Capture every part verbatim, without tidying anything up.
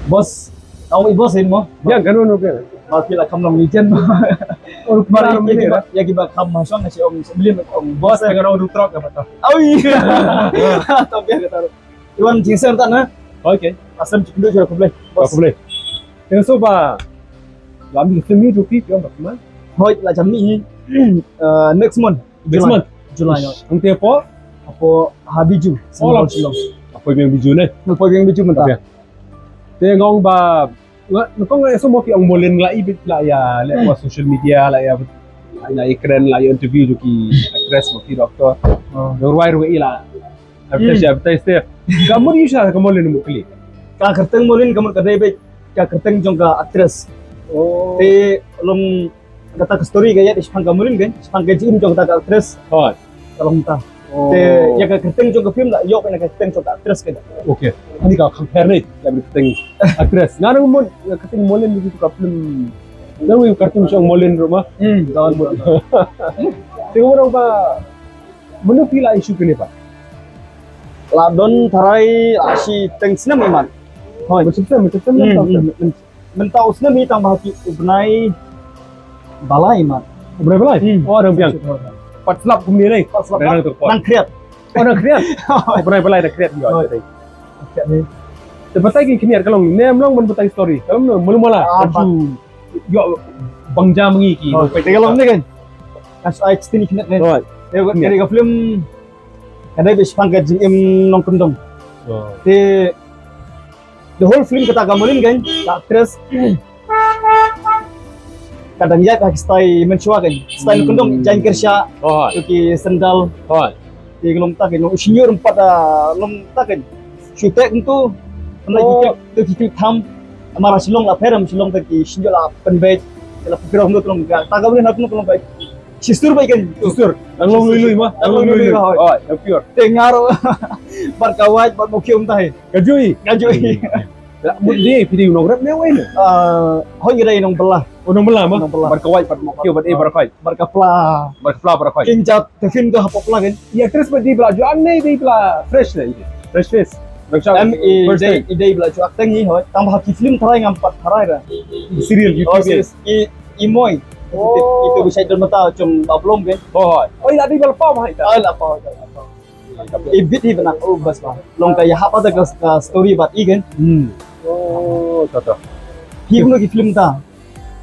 Boss, tau i boss in mo. Ya, kan no ke. Ma phi la kam long legend mo. Or Ma phi la ïa ki ba, ïa ki ba kam ma shong na shi ong sembilan ong boss. Kan ong du trok ka ba ta. Au iya. Tau phi ka taruh. Iwan jingser ta na. Okay. Asam chicken du jara kublai. Boss. Kublai. Teng so ba. Lam di semi du ki pion ba man. Hoi la jam ni. Uh, next month. Next month? July. Ang te po? Apo ha Biju. Oh, Shillong. Apo biang Biju ne? Apo biang Biju mynta. Te ngong ba nga nukong nga eso mo ki ong Molin la i bit la ya le po social media la ya la i kren la ya interview ju ki actress mo ki doctor. Oh. Yang ruai ruai la. Advertise, advertise te. Ka mut yu sha ka Molin mo kli. Ka kyrteng Molin ka mut ka dei bit ka kyrteng jong ka actress. Oh. Te long kata ka story ka ïa di shipang ka Molin kan, shipang ka jingim jong kata ka actress. Hoi. Ka long ta. Oh. Te ïa ka kyrteng jong ka film la ïoh na ka kyrteng jong ka actress kan. Okay. Ani ka compare ni ïa ka kyrteng actress. Nga nang mun ïa ka kyrteng Molin di ka film. Nang wi kyrteng jong Molin ruh ma. Hmm, don mun. Te ngoro ba menu phi la issue kene pa. La don tharai la shi teng snem iman. Hoi. Mun snem, mun snem. Hmm, hmm, hmm. Mynta u snem hi tang ba ha ki u bnai balai mat. U bnai balai? Hmm. Oh, dang biang. Pat slap kumne lei. Pat slap. Dang tu pat. Nang khriat. Oh, nang khriat. U bnai balai dang khriat ïa. Khriat ni. Te batai ki khniat ka long ne mlong ban batai story. Ka long ne melu mala. Ah, ïa bang jam ngi ki. Te ka long ne kan. Kas ai stin khniat ne. Te ka film ka dei bishpang ka jingim nongkyndong. Te the whole film kata ka Molin kan, ka actress ka dang ïaid ha ki style mynshuwa kan, style nongkyndong, jaiñ kyrsha, tu ki sandal. Te ka long ta kan, u senior em pat, long ta kan. Shu tek tu, pynlait ki klik, tu ki klik tham. Amar ha Shillong la pher, ha Shillong ta ki senior la pynbeit, la pynbeit tu long ka, ta ka Molin ha tu long ka. Shistur bai kan. Shistur. Nang long lui lui ma. Nang long lui lui. Oi, nang pure. Te nga ruh. Bad ka Wait bad Mokio mynta hi. Ka jui. Ka jui. Mut dei phi dei u nongrep ne wei ne? Hoi nga dei nongbylla. U nongbylla ma. Bad ka Wait bad Mokio bad e bad ka Wait. Bad ka Pla. Bad ka Pla bad ka Wait. Kin jat te fin tu hapoh Pla kan. Ïa actress bad dei bylla ju ang ne dei bylla fresh ne. Fresh face. Em i dei i dei bylla ju acting hi hoi. Tang ba ha ki film tharai ngam pat tharai ba. Serial YouTube. I Moi. Itu bisa don mata jong ba blom kan. Hoi. Oi la dei ba la pau ba ita. Oi la pau. I bit hi bana u bas ba. Long ka ïa hap ta ka story bad i kan. Hmm. Oh, ta ta. Hi kumno ki film ta.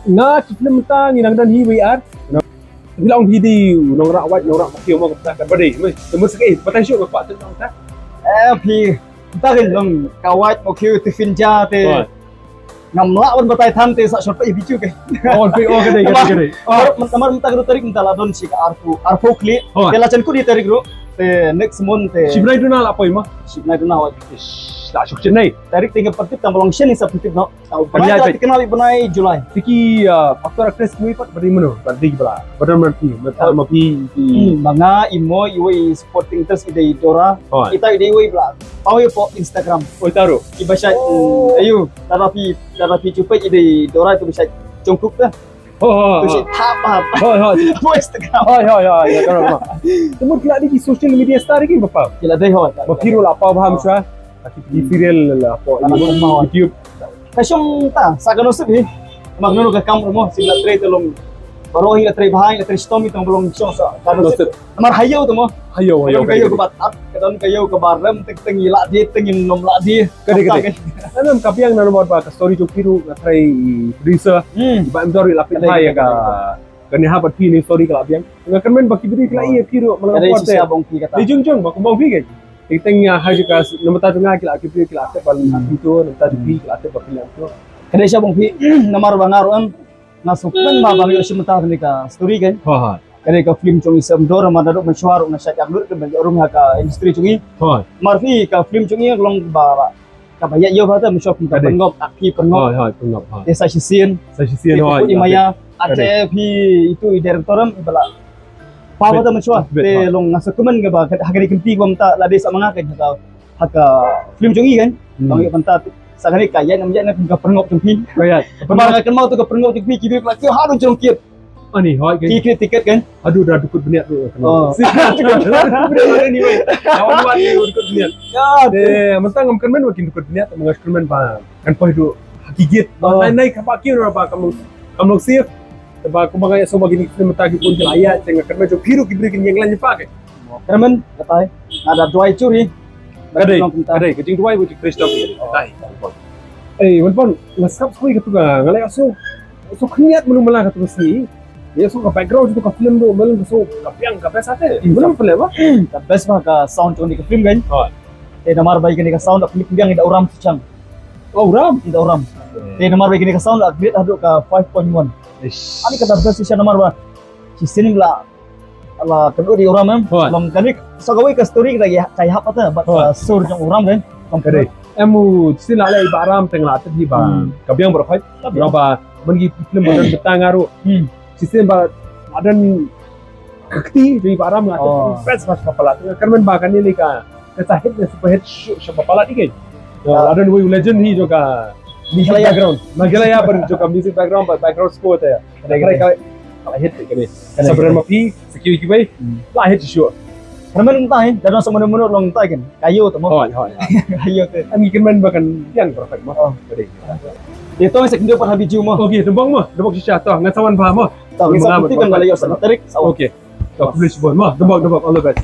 Nga ki film ta ngi nang don hi wei ar. Ngi long hi di nongrep Wait nongrep Mokio mo ka ta ka ba dei. Te mo sek eh batai shu ka pa tu nong ta. Eh phi ta kan long ka Wait Mokio te fin ja te. Ngam lah ban batai than te sa short pa i bichu ke. Oh, pe oh ka dei ka dei ka dei. Mar mar mynta ka tarik mynta la don shi ka arphew arphew klik. Te la jan kut hi tarik ruh. Te next month te. Shi bnai duna la poi ma. Shi bnai duna wa. Ish, la shuk shi nei. Tarik te nga patip tang ba long shen ni sa patip no. Tang ba bnai ta kena bnai July. Te ki actor actress ki wei pat ba dei mano ba dei ba la. Ba don ma phi ma phi. Ba nga i Moi i wei supporting actress i dei Dora. Ita i dei wei ba la. Pau ïa pok Instagram. Oi taruh. I ba shait ayu, dara phi dara phi chupai i dei Dora tu ba shait Jungkook ta. Ho ho. Tu shait thap thap. Hoi hoi. Pok Instagram. Hoi hoi hoi. Ïa taruh ma. Te mut ki la dei ki social media star ki ba pau. Ki la dei hoi. Ba phi ruh la pau ba ham sha. Ki serial la pau YouTube. Ka shong ta sa ka nusip hi. Mak nunu ka kam ruh mo sila trei te long. Baroh hi la trei bha hi la trei shitom hi tang ba long shong sa ka nusip. Namar hayo tu mo. Hayo hayo. Ka don ka yo ka ba rem teng teng i la die teng i nom la die. Ka dei ka dei. Em ka biang na mo ba ka story jong phi ruh nga trei producer. Ba em dor i la phi ka ka ni ha ba phi ni story ka la biang. Nga kyrmen ba ki bri ka la i phi ruh ma la ka dei. Jung jung ba ka bong phi ke. Teng teng ïa ha ju ka namar ta nga ki la ki phi ki la te ban ha phi tu namar ta phi ki la te ba phi la tu. Ka dei sha bong phi namar ba nga ruh em. Nga sngewkmen ba ba ngi ïoh shim mynta kane ka story kan. Ha ha. Kane ka film jong i Sem Dor ma naduh mynshuwa ruh nga shait ïakynduh ka ban ïoh rum ha ka industry jong i. Ha. Mar phi ka film jong i long ba kaba ïa ïoh ba ta mynshuwa kum ka pynngop ak phi pynngop. Ha ha pynngop ha. Te sa shisien. Sa shisien ha. I maya ate phi itu i director em i ba la. Pa ba ta mynshuwa te long nga sngewkmen ka ba ha kane ka kynti ba mynta la dei sa ma nga kan ha ka ha ka film jong i kan. Bang ïa mynta sa kane ka ïa nam ïa na ka pyrngop jong phi. Ka ïa. Ba nga kynmaw tu ka pyrngop jong phi ki bi la ki ha du jong kit. Ani hoi ke. Ki kit tiket kan? Aduh, dah dukut bniat tu. Oh. Anyway, lawan wan ni dukut bniat. Ya, eh, masa ngam kyrmen wa kin dukut bniat, ngam kyrmen ba kan poi tu hakikit. Oh. Nai nai kapa kiu ba kam kam long sif. Ba kumba nga ïa so ba kini kini mata ki pun ki la ïa, teng kyrmen jo kiru ki bri kin yang lan nyepa ke. Kyrmen katai. Ada duai curi. Kadai, kadai, ka jingduai ba u Khrist. Katai. Eh, wan pon, nga sap sui ka tu ka, nga la ïa so. So khniat mulu mala ka tu ka sngi. Ïa so ka background tu ka film tu, mel ka so ka biang ka best ate. Mulu film ba? Ka best ba ka sound tu ni ka film kan. Oh. Te namar ba kini ka sound ka film biang ida uram sechang. Oh, uram. Ida uram. Te namar ba kini ka sound upgrade haduh ka five point one. Ani kata best sisa namar ba. Si sining la la kadu di uram em. Long kani so kawei ka story kita ya kai hap ata but sur jong uram kan. Kade. Em u sila le ba ram teng la tadi ba. Ka biang berkhoi. Ba ba men gi film ba dan betang aru. Sisen ba adan kekti di ba ram nga. Best pas papalat. Kan men ba kani ni ka ka hit ne super hit shu shu papalat ike. Adan wei legend hi jong ka music background. Magelaya ber jong ka music background ba background score te. Kade kade. Hit kani. Sabaran ma phi security bai. La hit shu. Herman tai da dong sama menurut long tai kan. Kayu tu mo. Hoi hoi. Kayu tu. Ani kan men ba kan yang perfect mo. Kade. Dia tu second dia pat habis juma. Okay, dembong mo. Dembong shisha tu. Ngan sawan ba mo. Tak bisa bukti kan kalau yo sana tarik. Okay. Tak boleh sebut mo. Dembong dembong all the best.